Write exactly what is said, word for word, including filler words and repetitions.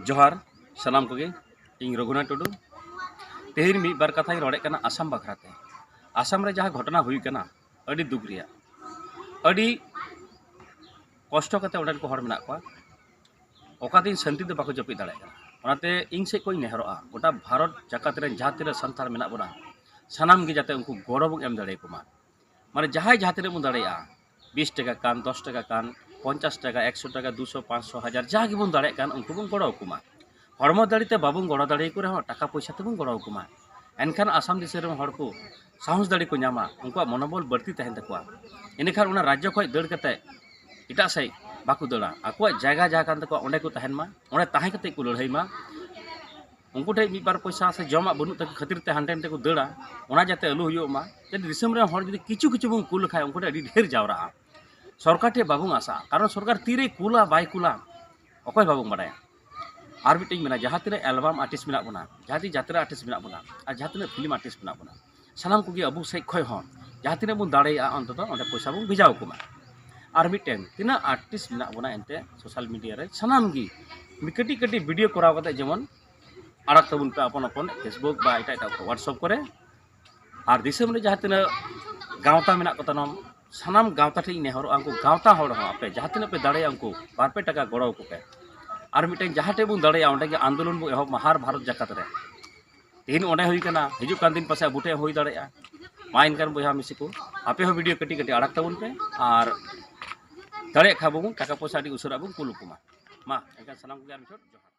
ᱡᱚᱦᱟᱨ ᱥᱟᱱᱟᱢ ᱠᱚᱜᱮ᱾ ᱤᱧ ᱨᱚᱜᱷᱩᱱᱟᱛᱷ ᱴᱩᱰᱩ᱾ ᱛᱮᱦᱮᱧ ᱢᱤᱫ ᱵᱟᱨ ᱠᱟᱛᱷᱟᱧ ᱨᱚᱲᱮᱫ ᱠᱟᱱᱟ ᱟᱥᱟᱢ ᱵᱟᱠᱷᱨᱟ ᱛᱮ᱾ ᱟᱥᱟᱢ ᱨᱮ ᱡᱟᱦᱟᱸ ᱜᱷᱚᱴᱚᱱᱟ ᱦᱩᱭ ᱠᱟᱱᱟ, ᱟᱹᱰᱤ ᱫᱩᱠ ᱨᱮᱭᱟᱜ, ᱟᱹᱰᱤ ᱠᱚᱥᱴᱚ ᱠᱟᱛᱮ ᱚᱸᱰᱮᱱ ᱠᱚ ᱦᱚᱲ ᱢᱮᱱᱟᱜ ᱠᱚᱣᱟ᱾ ᱚᱠᱟ ᱫᱤᱱ ᱥᱟᱱᱛᱤ ᱛᱮ ᱵᱟᱠᱚ ᱡᱟᱹᱯᱤᱫ ᱫᱟᱲᱮᱭᱟᱜ ᱠᱟᱱᱟ᱾ ᱚᱱᱟᱛᱮ ᱤᱧ ᱥᱮᱫ ᱠᱷᱚᱱ ᱤᱧ ᱱᱮᱦᱚᱨᱚᱜᱼᱟ, ᱜᱚᱴᱟ ᱵᱷᱟᱨᱚᱛ ᱡᱟᱠᱟᱛ ᱨᱮᱱ ᱡᱟᱦᱟᱸ ᱛᱤᱱᱟᱹᱜ ᱥᱟᱱᱛᱟᱲ ᱢᱮᱱᱟᱜ ᱵᱚᱱᱟ, ᱥᱟᱱᱟᱢ ᱜᱮ ᱡᱟᱛᱮ ᱩᱱᱠᱩ ᱜᱚᱲᱚ ᱵᱚᱱ ᱮᱢ ᱫᱟᱲᱮᱭᱟᱠᱚ ᱢᱟ᱾ ᱢᱟᱱᱮ ᱡᱟᱦᱟᱸᱭ ᱡᱟᱦᱟᱸ ᱛᱤᱱᱟᱹᱜ ᱵᱚᱱ ᱫᱟᱲᱮᱭᱟᱜᱼᱟ, ᱵᱤᱥ ᱴᱟᱠᱟ ᱠᱟᱱ, ᱫᱚᱥ ᱴᱟᱠᱟ ᱠᱟᱱ, ᱯᱚᱧᱪᱟᱥ ᱴᱟᱠᱟ, ᱮᱠᱥᱚ ᱴᱟᱠᱟ, ᱫᱩᱥᱚ, ᱯᱟᱸᱪᱥᱚ, ᱦᱟᱡᱟᱨ, ᱡᱟᱦᱟᱸ ᱜᱮᱵᱚᱱ ᱫᱟᱲᱮᱭᱟᱜ ᱠᱟᱱ, ᱩᱱᱠᱩ ᱵᱚᱱ ᱜᱚᱲᱚ ᱟᱠᱚ ᱢᱟ᱾ ᱦᱚᱲᱢᱚ ᱫᱟᱲᱮ ᱛᱮ ᱵᱟᱵᱚᱱ ᱜᱚᱲᱚ ᱫᱟᱲᱮᱭᱟᱠᱚ ᱨᱮᱦᱚᱸ, ᱴᱟᱠᱟ ᱯᱚᱭᱥᱟ ᱛᱮᱵᱚᱱ ᱜᱚᱲᱚ ᱟᱠᱚ ᱢᱟ᱾ ᱮᱱᱠᱷᱟᱱ ᱟᱥᱟᱢ ᱫᱤᱥᱚᱢ ᱨᱮᱱ ᱦᱚᱲ ᱠᱚ ᱥᱟᱦᱚᱥ ᱫᱟᱲᱮ ᱠᱚ ᱧᱟᱢᱟ, ᱩᱱᱠᱩᱣᱟᱜ ᱢᱚᱱᱳᱵᱚᱞ ᱵᱟᱹᱲᱛᱤ ᱛᱟᱦᱮᱱ ᱛᱟᱠᱚᱣᱟ᱾ ᱤᱱᱟᱹᱠᱷᱟᱱ ᱚᱱᱟ ᱨᱟᱡᱽᱡᱚ ᱠᱷᱚᱱ ᱫᱟᱹᱲ ᱠᱟᱛᱮ ᱮᱴᱟᱜ ᱥᱮᱫ ᱵᱟᱠᱚ ᱫᱟᱹᱲᱟ, ᱟᱠᱚᱣᱟᱜ ᱡᱟᱭᱜᱟ ᱡᱟᱦᱟᱸ ᱠᱟᱱ ᱛᱟᱠᱚᱣᱟ, ᱚᱸᱰᱮ ᱠᱚ ᱛᱟᱦᱮᱱ ᱢᱟ, ᱚᱸᱰᱮ ᱛᱟᱦᱮᱸ ᱠᱟᱛᱮ ᱠᱚ ᱞᱟᱹᱲᱦᱟᱹᱭ ᱢᱟ᱾ ᱩᱱᱠᱩ ᱴᱷᱮᱱ ᱢᱤᱫ ᱵᱟᱨ ᱯᱚᱭᱥᱟ ᱥᱮ ᱡᱚᱢᱟᱜ ᱵᱟᱹᱱᱩᱜ ᱛᱟᱠᱚ ᱠᱷᱟᱹᱛᱤᱨ ᱛᱮ ᱦᱟᱱᱛᱮ ᱱᱟᱛᱮ ᱠᱚ ᱫᱟᱹᱲᱟ, ᱚᱱᱟ ᱡᱟᱛᱮ ᱟᱞᱚ ᱦᱩᱭᱩᱜ ᱢᱟ᱾ ᱡᱟᱛᱮ ᱫᱤᱥᱚᱢ ᱨᱮᱱ ᱦᱚᱲ ᱡᱩᱫᱤ ᱠᱤᱪᱷᱩ ᱠᱤᱪᱷᱩ ᱵᱚᱱ ᱠᱩᱞ ᱞᱮᱠᱷᱟᱱ, ᱩᱱᱠᱩ ᱴᱷᱮᱱ ᱟᱹᱰᱤ ᱰᱷᱮᱨ ᱡᱟᱣᱨᱟᱜᱼᱟ᱾ ᱥᱚᱨᱠᱟᱨ ᱴᱷᱮᱱ ᱵᱟᱵᱚᱱ ᱟᱥᱟᱜᱼᱟ, ᱠᱟᱨᱚᱱ ᱥᱚᱨᱠᱟᱨ ᱛᱤᱨᱮᱭ ᱠᱩᱞᱟ ᱵᱟᱭ ᱠᱩᱞᱟ, ᱚᱠᱚᱭ ᱵᱟᱵᱚᱱ ᱵᱟᱲᱟᱭᱟ᱾ ᱟᱨ ᱢᱤᱫᱴᱮᱱ ᱢᱮᱱᱟ, ᱡᱟᱦᱟᱸ ᱛᱤᱱᱟᱹᱜ ᱮᱞᱵᱟᱢ ᱟᱨᱴᱤᱥᱴ ᱢᱮᱱᱟᱜ ᱵᱚᱱᱟ, ᱡᱟᱦᱟᱸ ᱛᱤᱱᱟᱹᱜ ᱡᱟᱛᱨᱟ ᱟᱨᱴᱤᱥᱴ ᱢᱮᱱᱟᱜ ᱵᱚᱱᱟ, ᱟᱨ ᱡᱟᱦᱟᱸ ᱛᱤᱱᱟᱹᱜ ᱯᱷᱤᱞᱢ ᱟᱨᱴᱤᱥᱴ ᱢᱮᱱᱟᱜ ᱵᱚᱱᱟ, ᱥᱟᱱᱟᱢ ᱠᱚᱜᱮ ᱟᱵᱚ ᱥᱮᱫ ᱠᱷᱚᱱ ᱦᱚᱸ ᱡᱟᱦᱟᱸ ᱛᱤᱱᱟᱹᱜ ᱵᱚᱱ ᱫᱟᱲᱮᱭᱟᱜᱼᱟ, ᱚᱱᱛᱚᱛᱚ ᱚᱸᱰᱮ ᱯᱚᱭᱥᱟ ᱵᱚᱱ ᱵᱷᱮᱡᱟ ᱟᱠᱚ ᱢᱟ᱾ ᱟᱨ ᱢᱤᱫᱴᱮᱱ, ᱛᱤᱱᱟᱹᱜ ᱟᱨᱴᱤᱥᱴ ᱢᱮᱱᱟᱜ ᱵᱚᱱᱟ ᱮᱱᱛᱮ ᱥᱳᱥᱟᱞ ᱢᱤᱰᱤᱭᱟ ᱨᱮ, ᱥᱟᱱᱟᱢ ᱜᱮ ᱢᱤᱫ ᱠᱟᱹᱴᱤᱡ ᱠᱟᱹᱴᱤᱡ ᱵᱷᱤᱰᱤᱭᱳ ᱠᱚᱨᱟᱣ ᱠᱟᱛᱮ ᱡᱮᱢᱚᱱ ᱟᱲᱟᱜ ᱛᱟᱵᱚᱱ ᱯᱮ ᱟᱯᱚᱱ ᱟᱯᱚᱱ Facebook ᱵᱟ ᱮᱴᱟᱜ ᱮᱴᱟᱜ WhatsApp ᱠᱚᱨᱮ᱾ ᱟᱨ ᱫᱤᱥᱚᱢ ᱨᱮ ᱡᱟᱦᱟᱸ ᱛᱤᱱᱟᱹᱜ ᱜᱟᱶᱛᱟ ᱢᱮᱱᱟᱜ ᱠᱚ ᱛᱟᱵᱚᱱ, ᱥᱟᱱᱟᱢ ᱜᱟᱶᱛᱟ ᱴᱷᱮᱱ ᱤᱧ ᱱᱮᱦᱚᱨᱚᱜᱼᱟ, ᱩᱱᱠᱩ ᱜᱟᱶᱛᱟ ᱦᱚᱲ ᱦᱚᱸ ᱟᱯᱮ ᱡᱟᱦᱟᱸ ᱛᱤᱱᱟᱹᱜ ᱯᱮ ᱫᱟᱲᱮᱭᱟᱜᱼᱟ, ᱩᱱᱠᱩ ᱵᱟᱨ ᱯᱮ ᱴᱟᱠᱟ ᱜᱚᱲᱚ ᱟᱠᱚ ᱯᱮ᱾ ᱟᱨ ᱢᱤᱫᱴᱮᱱ, ᱡᱟᱦᱟᱸ ᱴᱷᱮᱱ ᱵᱚᱱ ᱫᱟᱲᱮᱭᱟᱜᱼᱟ, ᱚᱸᱰᱮ ᱜᱮ ᱟᱱᱫᱳᱞᱚᱱ ᱵᱚᱱ ᱮᱦᱚᱵ ᱢᱟ, ᱦᱟᱨ ᱵᱷᱟᱨᱚᱛ ᱡᱟᱠᱟᱛ ᱨᱮ᱾ ᱛᱮᱦᱮᱧ ᱚᱸᱰᱮ ᱦᱩᱭ ᱠᱟᱱᱟ, ᱦᱤᱡᱩᱜ ᱠᱟᱱ ᱫᱤᱱ ᱯᱟᱥᱮᱡ ᱟᱵᱚ ᱴᱷᱮᱱ ᱦᱩᱭ ᱫᱟᱲᱮᱭᱟᱜᱼᱟ᱾ ᱢᱟ ᱮᱱᱠᱷᱟᱱ ᱵᱚᱭᱦᱟ ᱢᱤᱥᱤ ᱠᱚ, ᱟᱯᱮ ᱦᱚᱸ ᱵᱷᱤᱰᱤᱭᱳ ᱠᱟᱹᱴᱤᱡ ᱠᱟᱹᱴᱤᱡ ᱟᱲᱟᱜ ᱛᱟᱵᱚᱱ ᱯᱮ ᱟᱨ ᱫᱟᱲᱮᱭᱟᱜ ᱠᱷᱟᱱ ᱵᱚᱱ ᱴᱟᱠᱟ ᱯᱚᱭᱥᱟ ᱟᱹᱰᱤ ᱩᱥᱟᱹᱨᱟ ᱵᱚᱱ ᱠᱩᱞ ᱟᱠᱚ ᱢᱟ᱾ ᱢᱟ ᱮᱱᱠᱷᱟᱱ ᱥᱟᱱᱟᱢ ᱠᱚᱜᱮ ᱟᱨ ᱢᱤᱫ ᱪᱷᱚᱴ ᱡᱚᱦᱟᱨ᱾